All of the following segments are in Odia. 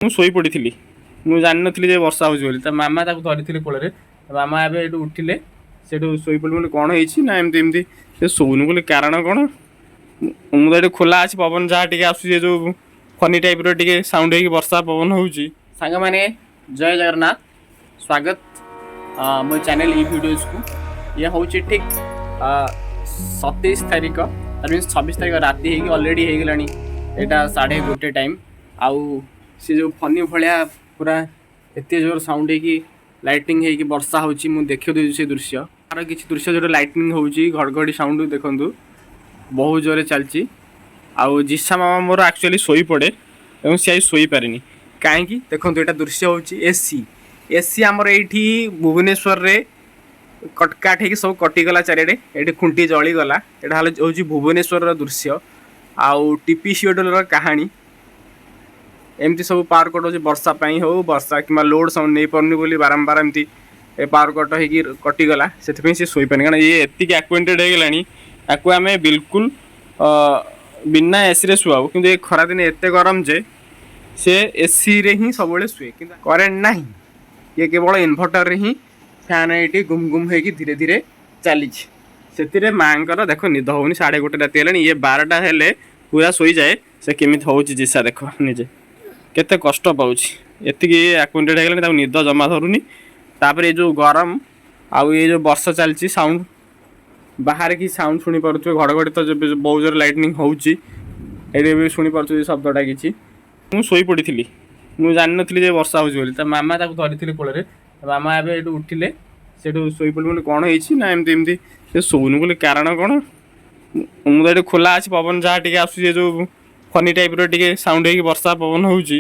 ମୁଁ ଶୋଇପଡ଼ିଥିଲି। ମୁଁ ଜାଣିନଥିଲି ଯେ ବର୍ଷା ହେଉଛି ବୋଲି। ତା ମାମା ତାକୁ ଧରିଥିଲେ କୋଳରେ। ତା ମାମା ଏବେ ଏଇଠୁ ଉଠିଲେ, ସେଠୁ ଶୋଇପଡ଼ିଲି ବୋଲି କ'ଣ ହେଇଛି ନା ଏମିତି ଏମିତି ସେ ଶୋଉନି ବୋଲି କାରଣ କ'ଣ? ମୁଁ ତ ଏଠି ଖୋଲା ଅଛି, ପବନ ଯାହା ଟିକେ ଆସୁଛି, ଏ ଯେଉଁ ଫନି ଟାଇପ୍ର ଟିକେ ସାଉଣ୍ଡ ହେଇକି ବର୍ଷା ପବନ ହେଉଛି। ସାଙ୍ଗମାନେ, ଜୟ ଜଗନ୍ନାଥ। ସ୍ୱାଗତ ମୋ ଚ୍ୟାନେଲ୍ ଇ ଭିଡ଼ିଓଜକୁ। ଇଏ ହେଉଛି ଠିକ୍ 27 ତାରିଖ, ମିନ୍ସ 26 ତାରିଖ ରାତି ହେଇକି ଅଲରେଡ଼ି ହେଇଗଲାଣି ଏଇଟା 1:30 ଟାଇମ୍। ଆଉ ସେ ଯେଉଁ ଫନି ଭଳିଆ ପୁରା ଏତେ ଜୋର ସାଉଣ୍ଡ ହେଇକି ଲାଇଟିଂ ହେଇକି ବର୍ଷା ହେଉଛି, ମୁଁ ଦେଖେଇ ଦେଉଛି ସେ ଦୃଶ୍ୟ। ତାର କିଛି ଦୃଶ୍ୟ ଯେଉଁଟା ଲାଇଟିଂ ହେଉଛି, ଘଡ଼ଘଡ଼ି ସାଉଣ୍ଡ ଦେଖନ୍ତୁ, ବହୁତ ଜୋରେ ଚାଲିଛି। ଆଉ ଜିସା ମାମା ମୋର ଆକ୍ଚୁଆଲି ଶୋଇପଡ଼େ ଏବଂ ସେ ଆଜି ଶୋଇପାରିନି। କାହିଁକି ଦେଖନ୍ତୁ, ଏଇଟା ଦୃଶ୍ୟ ହେଉଛି ଏସି। ଏସି ଆମର ଏଇଠି ଭୁବନେଶ୍ୱରରେ କଟକାଟ ହେଇକି ସବୁ କଟିଗଲା ଚାରିଆଡ଼େ, ଏଇଠି ଖୁଣ୍ଟି ଜଳିଗଲା। ଏଇଟା ହେଲା ହେଉଛି ଭୁବନେଶ୍ୱରର ଦୃଶ୍ୟ ଆଉ ଟିପିସିଓଡିଏଲର କାହାଣୀ। ଏମିତି ସବୁ ପାୱାର କଟ୍ ହେଉଛି, ବର୍ଷା ପାଇଁ ହଉ, ବର୍ଷା କିମ୍ବା ଲୋଡ଼ ସବୁ ନେଇପାରୁନି ବୋଲି ବାରମ୍ବାର ଏମିତି ଏ ପାୱାର କଟ୍ ହେଇକି କଟିଗଲା। ସେଥିପାଇଁ ସେ ଶୋଇପାରୁନି, କାରଣ ଇଏ ଏତିକି ଆକ୍ୱେଣ୍ଟେଡ଼ ହେଇଗଲାଣି। ତାକୁ ଆମେ ବିଲକୁଲ ବିନା ଏସିରେ ଶୁଆଉ, କିନ୍ତୁ ଏ ଖରାଦିନେ ଏତେ ଗରମ ଯେ ସେ ଏସିରେ ହିଁ ସବୁବେଳେ ଶୁଏ। କିନ୍ତୁ କରେଣ୍ଟ ନାହିଁ, ଇଏ କେବଳ ଇନଭର୍ଟରରେ ହିଁ ଫ୍ୟାନ୍ ଏଇଠି ଗୁମ୍ ଗୁମ୍ ହେଇକି ଧୀରେ ଧୀରେ ଚାଲିଛି। ସେଥିରେ ମାଆଙ୍କର ଦେଖ ନିଦ ହେଉନି। 1:30 ରାତି ହେଲାଣି। ଇଏ 12ଟା ହେଲେ ପୁରା ଶୋଇଯାଏ। ସେ କେମିତି ହେଉଛି ଜିସା ଦେଖ ନିଜେ, କେତେ କଷ୍ଟ ପାଉଛି। ଏତିକି ଆକ୍ୱେଣ୍ଟେଡ଼ ହେଇଗଲାଣି, ତାକୁ ନିଦ ଜମା ଧରୁନି। ତାପରେ ଏ ଯେଉଁ ଗରମ ଆଉ ଏ ଯେଉଁ ବର୍ଷା ଚାଲିଛି, ସାଉଣ୍ଡ ବାହାରେ କି ସାଉଣ୍ଡ ଶୁଣିପାରୁଥିବେ। ଘଡ଼ଘଡ଼ି ତ ଯେବେ ବହୁତ ଜୋରେ ଲାଇଟନିଂ ହେଉଛି, ଏଇଠି ବି ଶୁଣିପାରୁଥିବେ ଶବ୍ଦଟା କିଛି। ମୁଁ ଶୋଇପଡ଼ିଥିଲି। ମୁଁ ଜାଣିନଥିଲି ଯେ ବର୍ଷା ହେଉଛି ବୋଲି। ତା ମାମା ତାକୁ ଧରିଥିଲେ କୋଳରେ। ତା ମାମା ଏବେ ଏଇଠୁ ଉଠିଲେ, ସେଠୁ ଶୋଇପଡ଼ିଲି ବୋଲି କ'ଣ ହେଇଛି ନା ଏମିତି ଏମିତି ସେ ଶୋଉନି ବୋଲି କାରଣ କ'ଣ? ମୁଁ ତ ଏଠି ଖୋଲା ଅଛି, ପବନ ଯାହା ଟିକେ ଆସୁଛି, ଏ ଯେଉଁ ଫନି ଟାଇପ୍ର ଟିକେ ସାଉଣ୍ଡ ହେଇକି ବର୍ଷା ପବନ ହେଉଛି,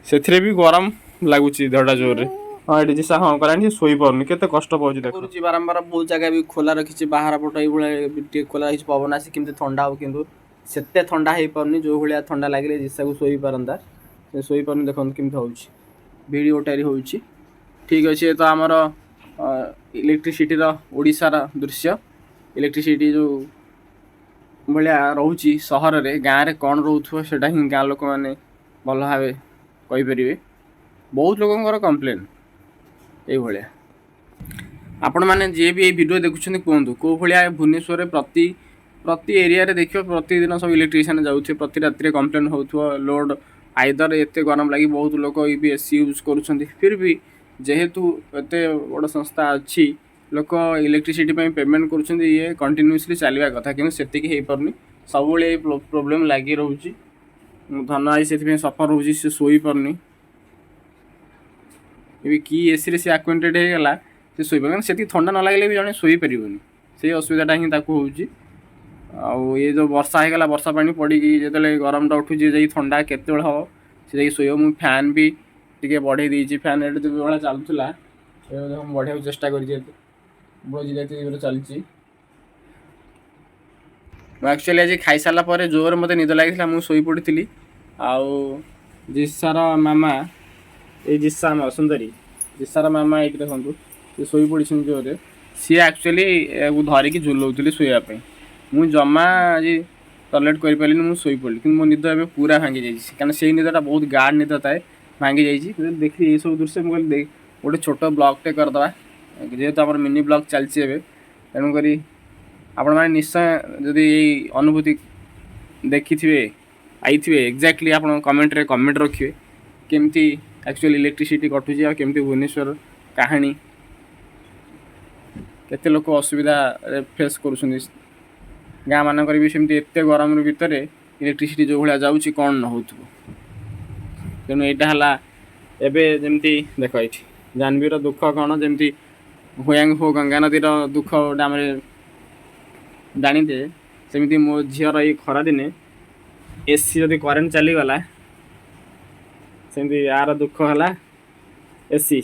ସେଥିରେ ବି ଗରମ ଲାଗୁଛି ଦେହଟା ଜୋରରେ। ହଁ, ଏଠି ଜିସା ହଁ କଲାଣି, ସେ ଶୋଇପାରୁନି, କେତେ କଷ୍ଟ ପାଉଛି ଦେଖ। କରୁଛି ବାରମ୍ବାର। ବହୁତ ଜାଗା ବି ଖୋଲା ରଖିଛି, ବାହାର ପଟ ଏଇଭଳିଆ ବି ଟିକେ ଖୋଲା ରହିଛି, ପବନ ଆସି କେମିତି ଥଣ୍ଡା ହବ। କିନ୍ତୁ ସେତେ ଥଣ୍ଡା ହେଇପାରୁନି, ଯେଉଁ ଭଳିଆ ଥଣ୍ଡା ଲାଗିଲେ ଜିସାକୁ ଶୋଇପାରନ୍ତା, ସେ ଶୋଇପାରୁନି। ଦେଖନ୍ତୁ କେମିତି ହେଉଛି, ଭିଡ଼ି ଓଟାରି ହେଉଛି। ଠିକ୍ ଅଛି, ଏ ତ ଆମର ଇଲେକ୍ଟ୍ରିସିଟିର ଓଡ଼ିଶାର ଦୃଶ୍ୟ। ଇଲେକ୍ଟ୍ରିସିଟି ଯେଉଁ ଭଳିଆ ରହୁଛି ସହରରେ, ଗାଁରେ କ'ଣ ରହୁଥିବ, ସେଇଟା ହିଁ ଗାଁ ଲୋକମାନେ ଭଲ ଭାବେ କହିପାରିବେ। ବହୁତ ଲୋକଙ୍କର କମ୍ପ୍ଲେନ୍ ଏଇଭଳିଆ। ଆପଣମାନେ ଯିଏ ବି ଏଇ ଭିଡ଼ିଓ ଦେଖୁଛନ୍ତି, କୁହନ୍ତୁ କେଉଁ ଭଳିଆ ଭୁବନେଶ୍ୱରରେ ପ୍ରତି ପ୍ରତି ଏରିଆରେ ଦେଖିବ, ପ୍ରତିଦିନ ସବୁ ଇଲେକ୍ଟ୍ରିସିଆନ୍ ଯାଉଥିବେ, ପ୍ରତି ରାତିରେ କମ୍ପ୍ଲେନ୍ ହେଉଥିବ ଲୋଡ଼ ଆଇଦର। ଏତେ ଗରମ ଲାଗି ବହୁତ ଲୋକ ବି ଏସି ୟୁଜ୍ କରୁଛନ୍ତି। ଫିର୍ ବି ଯେହେତୁ ଏତେ ବଡ଼ ସଂସ୍ଥା ଅଛି, ଲୋକ ଇଲେକ୍ଟ୍ରିସିଟି ପାଇଁ ପେମେଣ୍ଟ କରୁଛନ୍ତି, ଇଏ କଣ୍ଟିନ୍ୟୁଅସଲି ଚାଲିବା କଥା, କିନ୍ତୁ ସେତିକି ହେଇପାରୁନି। ସବୁବେଳେ ଏଇ ପ୍ରୋବ୍ଲେମ୍ ଲାଗି ରହୁଛି। ଧନ ଆଜି ସେଥିପାଇଁ ସଫର ରହୁଛି, ସେ ଶୋଇପାରୁନି। ଏବେ କି ଏସିରେ ସେ ଆକ୍ୱେଣ୍ଟେଡ଼ ହେଇଗଲା, ସେ ଶୋଇପାରୁନି। କାରଣ ସେତିକି ଥଣ୍ଡା ନ ଲାଗିଲେ ବି ଜଣେ ଶୋଇପାରିବନି। ସେଇ ଅସୁବିଧାଟା ହିଁ ତାକୁ ହେଉଛି। ଆଉ ଏ ଯେଉଁ ବର୍ଷା ହେଇଗଲା, ବର୍ଷା ପାଣି ପଡ଼ିକି ଯେତେବେଳେ ଗରମଟା ଉଠୁଛି, ଯାଇକି ଥଣ୍ଡା କେତେବେଳେ ହେବ, ସେ ଯାଇକି ଶୋଇବ। ମୁଁ ଫ୍ୟାନ୍ ବି ଟିକେ ବଢ଼େଇ ଦେଇଛି। ଫ୍ୟାନ୍ ଏଠି ଯେଉଁ ଭଳିଆ ଚାଲୁଥିଲା, ଏବେ ଦେଖ, ମୁଁ ବଢ଼େଇବାକୁ ଚେଷ୍ଟା କରିଛି। ଏତେ ବହୁତ ଚାଲିଛି। ମୁଁ ଆକ୍ଚୁଆଲି ଆଜି ଖାଇସାରିଲା ପରେ ଜୋରରେ ମୋତେ ନିଦ ଲାଗିଥିଲା, ମୁଁ ଶୋଇପଡ଼ିଥିଲି। ଆଉ ଜିସାର ମାମା, ଏଇ ଜିସା ଆମ ସୁନ୍ଦରୀ ଜିସାର ମାମା, ଏଇଠି ଦେଖନ୍ତୁ, ସେ ଶୋଇପଡ଼ିଛନ୍ତି ଜୋରରେ। ସିଏ ଆକ୍ଚୁଆଲି ଏହାକୁ ଧରିକି ଝୁଲଉଥିଲି ଶୋଇବା ପାଇଁ। ମୁଁ ଜମା ଆଜି ଟଲରେଟ୍ କରିପାରିଲିନି, ମୁଁ ଶୋଇପଡ଼ିଲି। କିନ୍ତୁ ମୋ ନିଦ ଏବେ ପୁରା ଭାଙ୍ଗି ଯାଇଛି, କାରଣ ସେଇ ନିଦଟା ବହୁତ ଗାଢ଼ ନିଦ ଥାଏ, ଭାଙ୍ଗି ଯାଇଛି। କିନ୍ତୁ ଦେଖିଲି ଏଇସବୁ ଦୃଶ୍ୟ, ମୁଁ କହିଲି ଗୋଟେ ଛୋଟ ବ୍ଲଗ୍ଟେ କରିଦେବା, ଯେହେତୁ ଆମର ମିନି ବ୍ଲଗ୍ ଚାଲିଛି ଏବେ। ତେଣୁକରି ଆପଣମାନେ ନିଶ୍ଚୟ ଯଦି ଏଇ ଅନୁଭୂତି ଦେଖିଥିବେ, ଆଇଥିବେ, ଏକ୍ଜାକ୍ଟଲି ଆପଣ କମେଣ୍ଟରେ କମେଣ୍ଟ ରଖିବେ କେମିତି ଆକ୍ଚୁଆଲି ଇଲେକ୍ଟ୍ରିସିଟି କଟୁଛି ଆଉ କେମିତି ଭୁବନେଶ୍ୱର କାହାଣୀ, କେତେ ଲୋକ ଅସୁବିଧାରେ ଫେସ୍ କରୁଛନ୍ତି। ଗାଁ ମାନଙ୍କରେ ବି ସେମିତି ଏତେ ଗରମ ଭିତରେ ଇଲେକ୍ଟ୍ରିସିଟି ଯେଉଁ ଭଳିଆ ଯାଉଛି, କ'ଣ ନ ହେଉଥିବ? ତେଣୁ ଏଇଟା ହେଲା ଏବେ ଯେମିତି ଦେଖ, ଏଇଠି ଜାହ୍ନବୀର ଦୁଃଖ କ'ଣ, ଯେମିତି ହୋୟାଙ୍ଗ ହୋ ଗଙ୍ଗା ନଦୀର ଦୁଃଖ ଗୋଟେ ଆମେ ଜାଣିଛେ, ସେମିତି ମୋ ଝିଅର ଏଇ ଖରାଦିନେ ଏସି ଯଦି କରେଣ୍ଟ ଚାଲିଗଲା, ସେମିତି ୟାର ଦୁଃଖ ହେଲା ଏସି।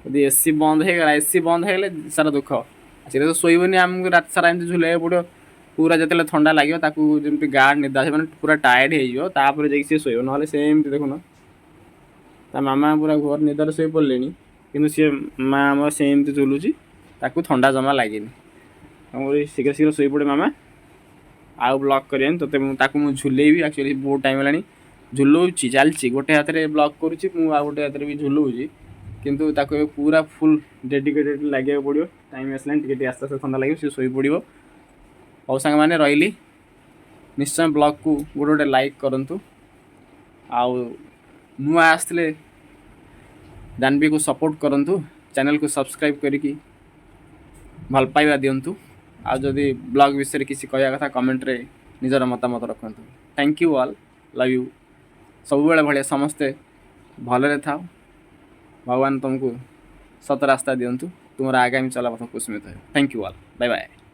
ଯଦି ଏସି ବନ୍ଦ ହେଇଗଲା, ଏସି ବନ୍ଦ ହେଇଗଲେ ସାରା ଦୁଃଖ। ସେଇଟା ତ ଶୋଇବନି, ଆମକୁ ରାତି ସାରା ଏମିତି ଝୁଲେଇବାକୁ ପଡ଼ିବ। ପୁରା ଯେତେବେଳେ ଥଣ୍ଡା ଲାଗିବ ତାକୁ, ଯେମିତି ଗାଢ଼ ନିଦ ଆସିବ, ମାନେ ପୁରା ଟାୟାର୍ଡ଼ ହେଇଯିବ, ତାପରେ ଯାଇକି ସିଏ ଶୋଇବ। ନହେଲେ ସେମିତି ଦେଖୁନ, ତା ମାମା ପୁରା ଘୋର ନିଦରେ ଶୋଇ ପଡ଼ିଲେଣି, କିନ୍ତୁ ସିଏ ମା ଆମର ସେମିତି ଝୁଲୁଛି, ତାକୁ ଥଣ୍ଡା ଜମା ଲାଗିନି। ତେଣୁକରି ଶୀଘ୍ର ଶୀଘ୍ର ଶୋଇପଡ଼େ ମାମା, ଆଉ ବ୍ଲଗ୍ କରିବାନି ତୋତେ। ମୁଁ ତାକୁ ମୁଁ ଝୁଲେଇବି। ଆକ୍ଚୁଆଲି ବହୁତ ଟାଇମ୍ ହେଲାଣି। ଝୁଲଉଛି, ଚାଲିଛି। ଗୋଟେ ହାତରେ ବ୍ଲଗ୍ କରୁଛି ମୁଁ, ଆଉ ଗୋଟେ ହାତରେ ବି ଝୁଲଉଛି। କିନ୍ତୁ ତାକୁ ଏବେ ପୁରା ଫୁଲ୍ ଡେଡିକେଟେଡ଼ ଲାଗିବାକୁ ପଡ଼ିବ। ଟାଇମ୍ ଆସିଲାଣି, ଟିକେ ଟିକେ ଆସ୍ତେ ଆସ୍ତେ ଥଣ୍ଡା ଲାଗିବ, ସେ ଶୋଇପଡ଼ିବ। ହଉ ସାଙ୍ଗମାନେ, ରହିଲି। ନିଶ୍ଚୟ ବ୍ଲଗ୍କୁ ଗୋଟେ ଗୋଟେ ଲାଇକ୍ କରନ୍ତୁ ଆଉ ନୂଆ ଆସିଥିଲେ ଜାନବୀକୁ ସପୋର୍ଟ କରନ୍ତୁ। ଚ୍ୟାନେଲକୁ ସବସ୍କ୍ରାଇବ୍ କରିକି ଭଲ ପାଇବା ଦିଅନ୍ତୁ। ଆଉ ଯଦି ବ୍ଲଗ୍ ବିଷୟରେ କିଛି କହିବା କଥା, କମେଣ୍ଟରେ ନିଜର ମତାମତ ରଖନ୍ତୁ। Thank you all, love you. ସବୁବେଳେ ଭଳିଆ ସମସ୍ତେ ଭଲରେ ଥାଅ। ଭଗବାନ ତୁମକୁ ସତ ରାସ୍ତା ଦିଅନ୍ତୁ। ତୁମର ଆଗାମୀ ଚଲାପଥ କୁସୁମିତ ହେଉ। Thank you all, bye bye.